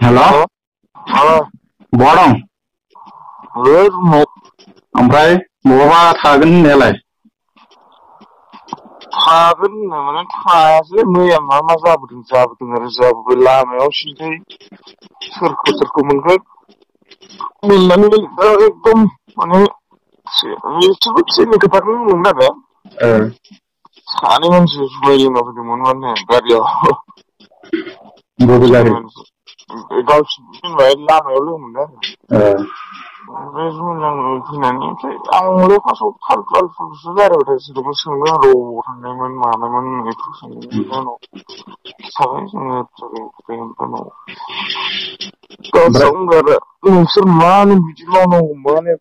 हेल' बहा दं? ओमफ्राय बहाबा थागोन होननायालाय? थागोन होनना माने थायासै मैया मा जाबोदों आरो जाबोबाय लामायाव सिन्थाय सोरखौ मोनखो मिलनानै एकदम माने एसेबो ट्रेननि खोथाखौनो बुंदोंमोन आरो सानै मानसि जुमाय लोंना फैदोंमोन माने गारियाव गावसिनि फैबाय लामायाव लोंमोन आरो ओमफ्राय जुमाय फैनानै ओमफ्राय आंलाय फार्स्टआव फालतुसो रायज्लायबाय सोरखौबा सोंदों आरो बबाव थांनायमोन मानायमोन बेखौ सोंदों उनाव खिथाबाय जोङो उनाव गावस्रा बुंबाय आरो नोंसोर मानो बिदि मावनांगौ मानो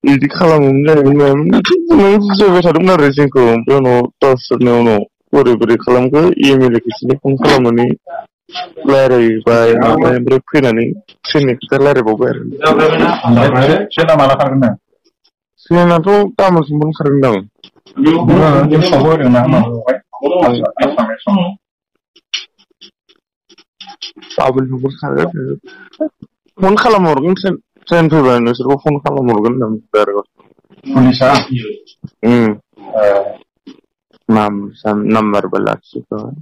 बिदि खालामोमोन जाहैबाय बुजायबाय थादोंमोन आरो जोंखौ ओमफ्राय उनाव गावसोरनि उनाव बोरै खालामखो एमएलए खौसो फन खालामनानै रायज्लायबाय ओमफ्राय फैनानै ट्रेननि खोथा रायज्लायबावबाय आरो ट्रेना माला खारगोन नो? ट्रेनाथ' गाबोन समफोरनो खारगोनदां। निउसावबो होदों ना माबायावहाय गाबोन समफोर खारगोन फन खालामहरगोन ट्रेन फैबा नोंसोरखौ फन खालामहरगोन होनना बुंबाय आरो पुलिसा नाम्बारबो लाखिजोबखाबाय।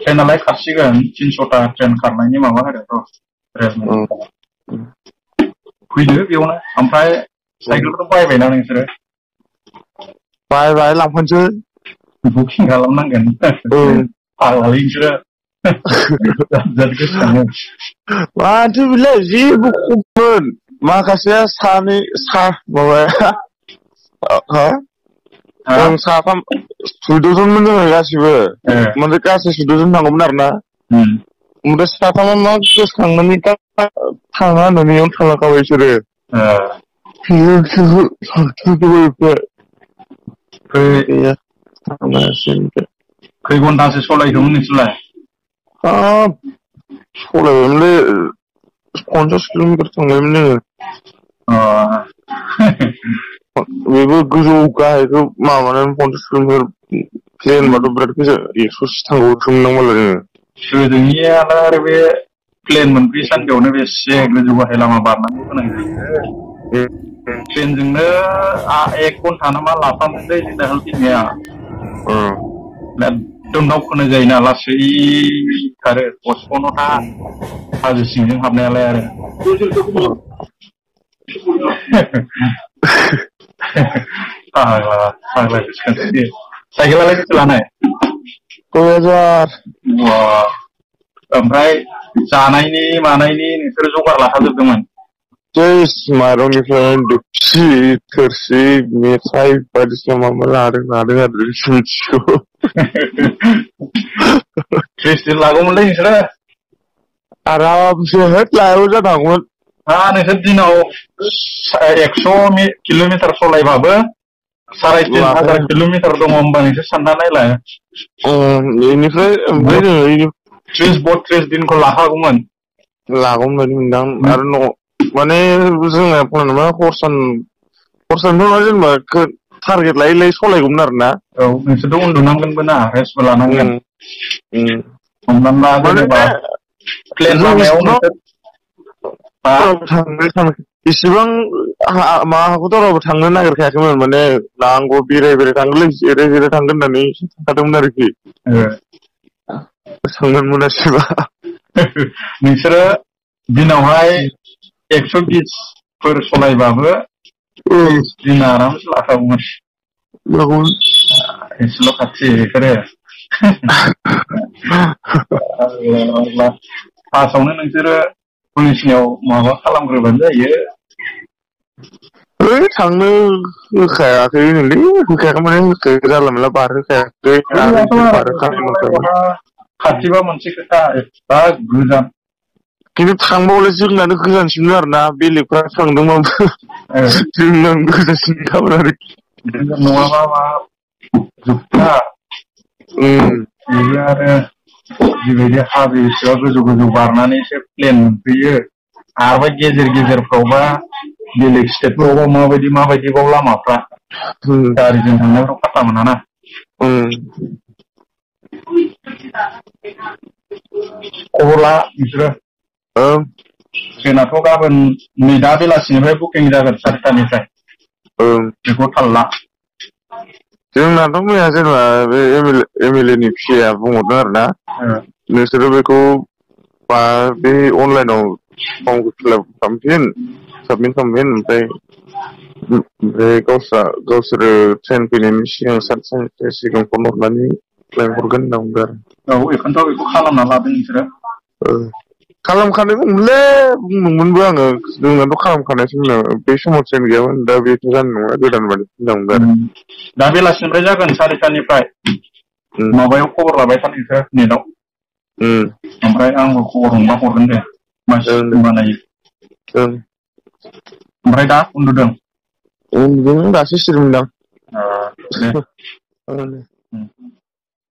ट्रेनालाय खारसिगोन 300ता ट्रेन खारनायनि माबा होदोंथ' फैदो बेयावनो ओमफ्राय साइकेलखौथ' बायबायना नोंसोरो? बायबाय लांफानोसै बुकिं खालामनांगोन फाग्लालै नोंसोरो माथो बिलाय जेबो खममोन माखासेया माबाया जों साथाम 14 जनमोन जोङो गासिबो ओमफ्राय गासै 14 जन थांगौमोन आरो ना ओमफ्राय साथामा मा गोसोखांनानै थाङा होननानै इयावनो थालांखाबाय बिसोरो खै घन्टासो सलायखोमोन नोंसोरलाय? सलायबायमोनलै 50 किल'मिटार थांबायमोन जोङो। बेबो गोजौ गाहायखौ माबानानै 50 किल'मिटार प्लेनबाथ' बिराद गोजान 100सो थांबावोसोमोन मालाय जोङो। गोजोंनियानो आरो बे प्लेन मोनफैयो सानदियावनो बेसे गोजौ गाहाय लामा बारनांगौ गोनां जायो। ट्रेनजोंनो 1 घन्टा ना मा लाफ्रामोनलै जों दाखालि फैनाया एकदम दावखोनाय जायोना लासै खारो पचपन्न'था हाजो सिंजों हाबनायालाय आरो फाग्ला गोसोखांसै साइकेलालाय बेसे लानाय? 2000 ओमफ्राय जानायनि मानायनि नोंसोरो जगार लाखाजोबदोंमोन? माइरंनिफ्राय दोबसि थोरसि मेथाइ बायदिसिना मा लादों आरो मिथिगौ 30 दिन लागौमोनलै नोंसोरो आरामसे लायाबो जानो हागौमोन। नोंसोर दिनाव 100 किल'मिटार सलायबाबो 3500 किल'मिटार दङ होमबा नोंसोर सानना नायलाय बेनिफ्राय जोङो 30 दिनखौ लाखागौमोन बायदि मोनदां आरो माने जोङो हरसान नङा जेनेबा टारगेट लायै सलायगौमोन आरो ना। नोंसोरथ' उन्दुनांगोनबो ना रेस्टबो लानांगोन हमनानै ला जेनेबा प्लेन लामायाव इसेबां हाखौथ' रावबो थांनो नागिरखायाखैमोन माने नांगौ बेराय थांगोनलै जिराय थांगोन होननानै थादोंमोन आरोखि थांनो मोनासैबा नोंसोरो दिनावहाय 120 फोर सलायबाबो 30 दिन आरामसे लाखागौमोन एसेल' खाथि बेफोरो फार्स्टआवनो नोंसोरो पुलिसनियाव माबा खालामग्रोबानो जायो। थांनो होखायाखैमोनलै जानला मोनला बारहोखायाखै खाथिबा मोनसे खोथा एफा गोजान खिन्थु थांबावलाय जोंनानो गोजानसिनमोन आरोना बेलेगफ्रा थांदोंबाबो जोंनानो गोजानसिनखामोन आरोखि नङाबा मा जोबथा बेबो आरो जिबायदि हाजो एसेबा गोजौ बारनानैसो प्लेन मोनफैयो आरो गेजेरफ्रावबा बेलेग स्टेटफ्रावबा माबायदिबाव लामाफ्रा गारिजों थांनायफ्राव फात्ता मोनाना खबर ला नोंसोरो जोंनाथ' गाबोन नै दा बेलासिनिफ्राय बुकिं जागोन 4टानिफ्राय बेखौ थाल ला जोंनाथ' मैया जेनेबा बे एमएलए नि फिसाया बुंहरदों आरो ना नोंसोरो बेखौ बे अनलाइनाव फर्मखौ फिलआप खालामफिन साबमिट खालामफिन ओमफ्राय गावसोरो ट्रेन फैनायनि सिगां सानसे सिगां फन हरनानै लेंहरगोन होनना बुंदों आरो बेखौनोथ' बेखौ खालामना लादों नोंसोरो खालामखानायमोनलै बुंदोंमोनबो आङो जोंनाथ' खालामखानायसोमोन बे समाव ट्रेन गैयामोन दा बेथ' जानाय नङा गोदान बायदि होनना बुंदों आरो दा बेलासिनिफ्राय जागोन 4टानिफ्राय माबायाव खबर लाबाय था नोंसोर नेटआव ओमफ्राय आंबो खबर हमबा हरगोन दे मानसि बानायो ओमफ्राय दा उन्दुदों दासो सिरि मोनदां दे